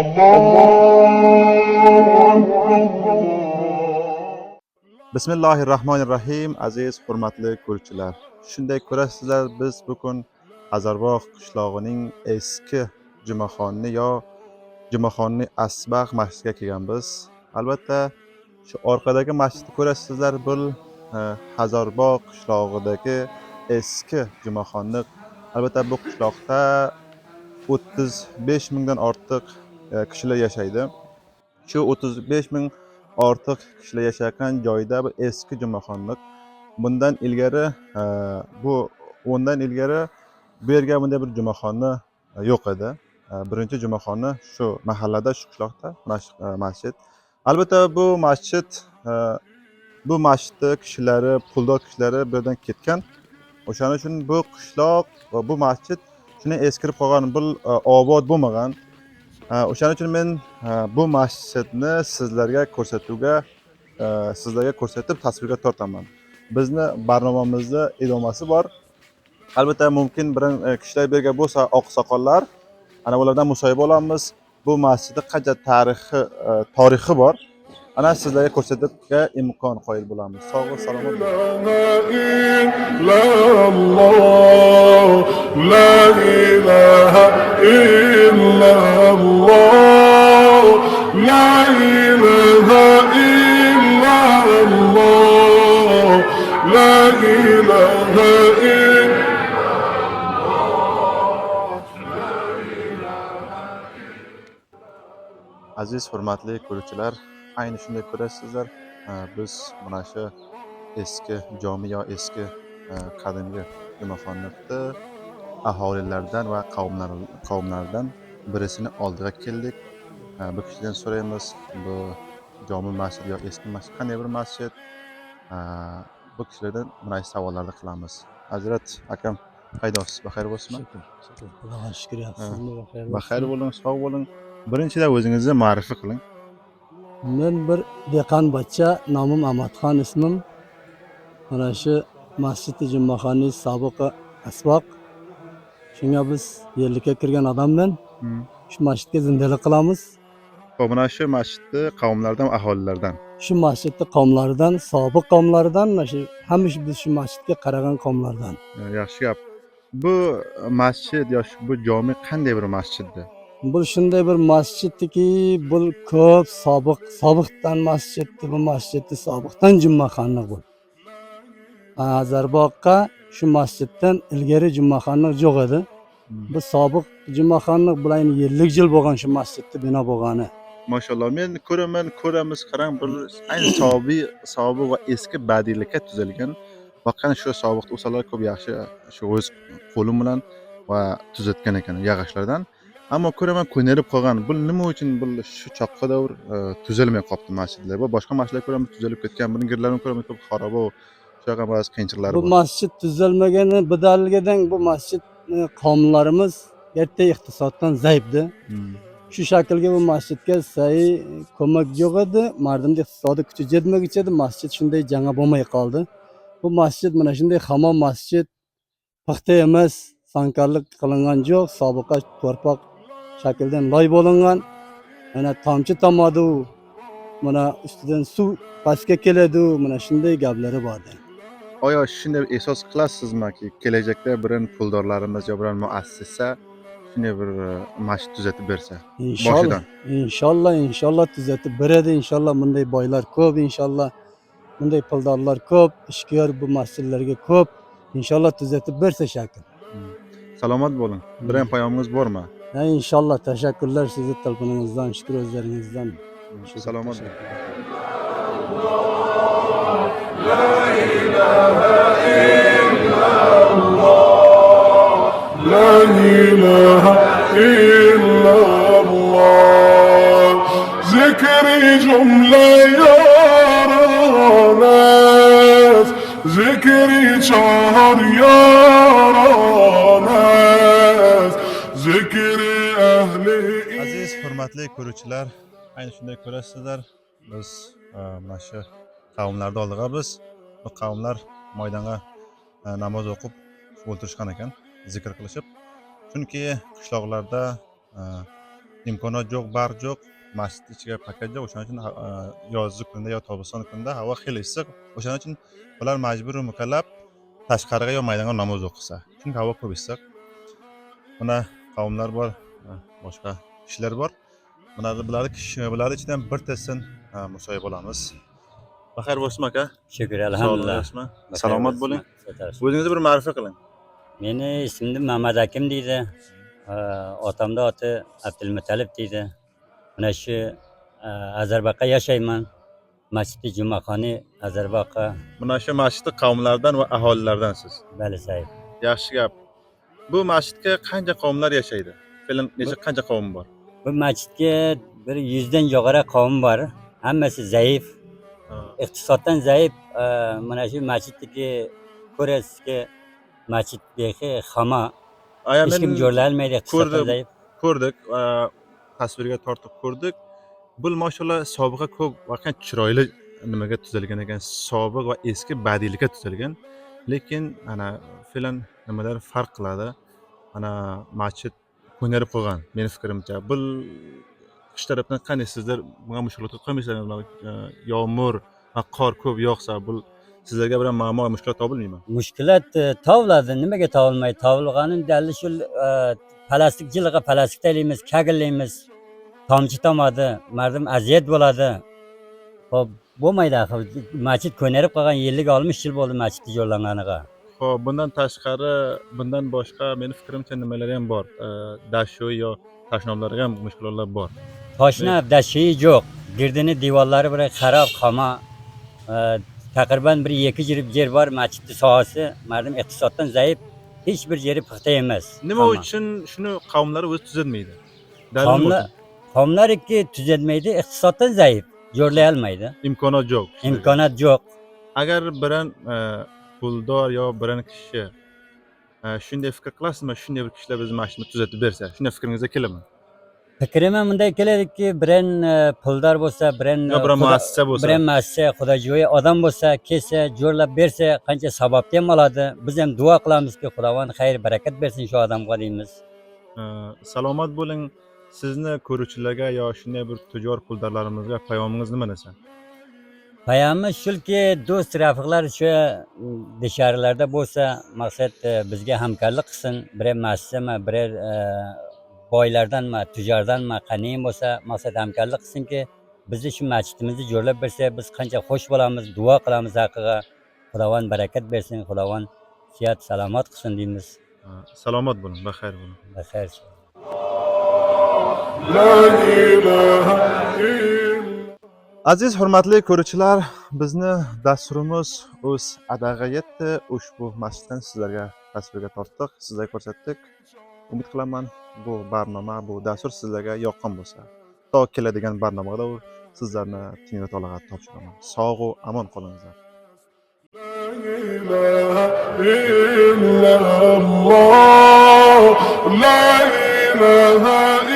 Allohu. Bismillahirrohmanirrohim, aziz hurmatli ko'ruvchilar. Shunday ko'rasizlar, biz bugun Hazarbog' qishlog'ining eski Jumaxonni yo Jumaxonni Asbax masjidiga kelganmiz. Albatta, shu orqadagi masjidni ko'rasizlar, bu Hazarbog' qishlog'idagi eski Jumaxonni. Albatta, bu qishloqda 35 mingdan ortiq kishilar yashaydi. Shu 35 ming ortiq kishilar yashayotgan joyda bu eski Jumaxonliq. Bundan ilgari bu undan ilgari bu yerga bunday bir jumaxonni yo'q edi. Birinchi jumaxonni shu mahallada, shu qishloqda mana shu masjid. Albatta, bu masjid bu masjidni kishilari, puldor kishilari bu yerdan ketgan. O'shaning uchun bu qishloq va bu masjid shunday eskirib qolgan, bu obod bo'lmagan. O'shaning uchun men bu masjidni sizlarga ko'rsatuvga sizlarga ko'rsatib tasvirga tortaman. Bizni barnomamizda idomasi bor. Albatta, mumkin bir kishilar bu yerga bo'lsa, oqsoqollar, ana ulardan musohiba olamiz. Bu masjidni qancha tarixi bor. Ana sizlarga ko'rsatibga imkon qoyil bo'lamiz. Sog' salomat bo'ling. Illalloh, la ilaha illalloh, la ilaha illalloh, la ilaha illalloh. Aziz hurmatli ko'ruvchilar, ayni shunday ko'rasizlar, biz mana shu eski jomi yo eski qadimgi Jumaxonliqni aholilardan va qavmlardan birisini oldiga keldik. Bu kishidan so'raymiz, bu jomi masjid yo eski masjid qanday bir masjid? Bu kishilardan mana shu savollarni qilamiz. Hazrat akam, qaydosiz, baxayr bo'lsinmi? Shukr, shukr. Xudoga shukr, yaxshisizmi? Baxayr. Baxayr bo'ling, sog' bo'ling. Birinchidan o'zingizni ma'rifa qiling. Men bir dehqon bachcha, nomim Amatxon ismim. Mana shu masjidi Jumaxonni sobiq asboq. Shunga biz yerlikka kirgan odamman. Shu masjidga zindalik qilamiz. Xo'p, mana shu masjidni qavmlardan, aholilardan. Shu masjidni qavmlaridan, sobiq qavmlaridan, mana shu hamisha biz shu masjidga qaragan qavmlardan. Yaxshi gap. Bu masjid yo bu jomi qanday bir masjiddi? Bu shunday bir masjidki, bu ko'p sobiq, sobiqdan masjiddi, bu masjidni sobiqdan Jumaxonlik bu. Hazarboqqa shu masjiddan ilgari Jumaxonlik yo'q edi. Bu sobiq Jumaxonlik bilan 50 yil bo'lgan shu masjidni bino bo'lgani. Mashalloh, men ko'raman, ko'ramiz, qarang, bir ayni sobiq va eski badiiylikka tuzilgan. Voqean shu sobiq ustalar ko'p yaxshi shu o'z qo'li bilan va tuzatgan ekan yog'ochlardan. Ammo ko'raman, ko'narib qolgan. Bu nima uchun bu shu choqqa davr tuzilmay qolibdi masjidlar? Va boshqa masjidlar ko'raman tuzilib ketgan. Buni girlarini ko'raman ko'p xaroba, shunaqa ba'zi qiyinchiliklari Bu bor. Masjid tuzilmagani bidalgidan bu masjid qavmlarimiz erta iqtisoddan zaifdi. Shu shaklga bu masjidga say ko'mak yo'q edi. Mardimda iqtisodiy kuchi yetmaguncha edi, masjid shunday janga bo'lmay qoldi. Bu masjid mana shunday hamon masjid paxta emas, sankarlik qilingan yo'q, sobiqa to'rpoq shakldan loy bo'lingan. Mana tomchi tomadi, mana ustidan suv pastga keladi, mana shunday gaplari bor. Oyo shunday ehsos qilasizmiki, kelajakda birin puldorlarimiz yo biron muassasa shunday bir masjid tuzatib bersa? Inshaalloh. Boshidan. Inshaalloh, inshaalloh tuzatib beradi, inshaalloh bunday boylar ko'p, inshaalloh. Bunday puldorlar ko'p, ishkor bu masjidlarga ko'p. Inshaalloh tuzatib bersa shakl. Salomat bo'ling. Biron payomingiz bormi? Ha, inshaalloh, tashakkurlar sizni telefoningizdan, shukr o'zlaringizdan. Shukr, Salomat bo'ling. La ilaha illalloh. Zikri jumla yaron است, zikri chor yaron است, zikri ahli Aziz hurmatli ko'ruvchilar, ayni shunday ko'rasizlar, biz mana shu qavmlarni oldiga biz bu qavmlar maydonga namoz o'qib o'tirishgan ekan, zikr qilishib. Chunki qishloqlarda Imkoniyat yo'q, barq yo'q, masjid ichiga paket yo'q. O'shaning uchun yozgi kunda yo tobiston kunda havo xeli issiq. O'shaning uchun ular majbur mukallaf tashqariga yo maydonga namoz o'qisa. Chunki havo ko'p issiq. Mana qavmlar bor, boshqa kishilar bor. Bularni ichidan birtasidan musohib bo'lamiz. Baxayr bo'lsin, aka. Shukr, alhamdulillah. Sog'lig'ingizmi? Salomat bo'ling. O'zingizni bir ma'rifa qiling. Meni ismim Mamad Akim deydi. Otamda oti Abdulmutalib deydi. Mana shu Azarbaqa yashayman. Masjidi Jumaxoni Azarbaqa. Mana shu masjidni qavmlardan va aholilardansiz. Bali sahib. Yaxshi gap. Bu masjidga qancha qavmlar yashaydi? Fe'lan necha qancha qavm bor? Bu masjidga bir 100dan yuqori qavm bor. Hammasi zaif. Iqtisoddan zaif. Mana shu masjiddagi ko'rasizki, masjid bexi xama. Aya Hech kim men jo'rlanmaydi, iqtisoddan ko'rdim. zaif. Ko'rdik, tasvirga tortib ko'rdik. Bu mashalloh sobiqa ko'p voqean chiroyli nimaga tuzilgan ekan, sobiq va eski badiiylikka tuzilgan. Lekin ana fe'lan nimalar farq qiladi. Ana masjid ko'narib qolgan, meni fikrimcha. Bu qish tarafdan qanday sizlar bunga mushkulotga qolmaysizlar? Yomg'ir va qor ko'p yog'sa, bu sizlarga bir muammo, mushkulot topilmaymi? Mushkulat toviladi. Nimaga tovilmaydi? Tovilgani dalili shu plastik jilg'a plastik taylaymiz, kagillaymiz. Tomchi tomadi, mardim aziyat bo'ladi. Xo'p, bo'lmaydi axir. Masjid ko'narib qolgan, 50-60 yil bo'ldi masjidni jo'rlanganiga. Xo'p, bundan tashqari, bundan boshqa meni fikrimcha nimalar ham bor. Dashu yo tashnomlarga ham mushkulotlar bor. Toshna dashiyi yo'q. Girdini devorlari bir xarob, xama. Taqriban bir 2 jirib yer bor masjidni sohasi. Mardim iqtisoddan zaif. Hech bir yeri puxta emas. Nima Xama. uchun shuni qavmlar o'zi tuzatmaydi? Dalil Qavmlar nima? qavmlariki tuzatmaydi, iqtisoddan zaif. Jo'rlay olmaydi. Imkoniyat yo'q. Imkoniyat yo'q. Agar biron puldor yo biron kishi shunday fikr qilasizmi, shunday bir kishilar bizni mana shuni tuzatib bersa, shunday fikringizga keladimi? Fikrim bunday keladiki, biron puldor bo'lsa, biron Yo biron muassasa bo'lsa. Biron muassasa, xudojo'yi odam bo'lsa, kelsa, jo'rlab bersa, qancha savobni ham oladi. Biz ham duo qilamizki, Xudovand xayr barakat bersin shu odamga deymiz. Salomat bo'ling. Sizni ko'ruvchilarga yo shunday bir tujor puldorlarimizga payomingiz nima desa? Payomi shulki, do'st rafiqlar shu disharilarda bo'lsa, maqsad bizga hamkorlik qilsin, biror muassasami, biror boylardanmi, tujordanmi, qaniyam bo'lsa, maqsad hamkorlik qilsinki, bizni shu masjidimizni jo'rlab bersa, biz qancha xush bo'lamiz, duo qilamiz haqqiga. Xudovand barakat bersin, Xudovand sihat salomat qilsin deymiz. Salomat bo'ling, baxayr bo'ling. Baxayr. لا إله إلا Aziz hurmatli ko'ruvchilar, bizni dasturimiz o'z adag'iga yetdi. Ushbu masjiddan sizlarga tasvirga tortdik, sizlarga ko'rsatdik. Umid qilaman, bu barnoma, bu dastur sizlarga yoqqan bo'lsa. To keladigan barnomada sizlarni Tengri taologa topshiraman. Sog' u omon qolingizlar. إله إلا الله لا إله.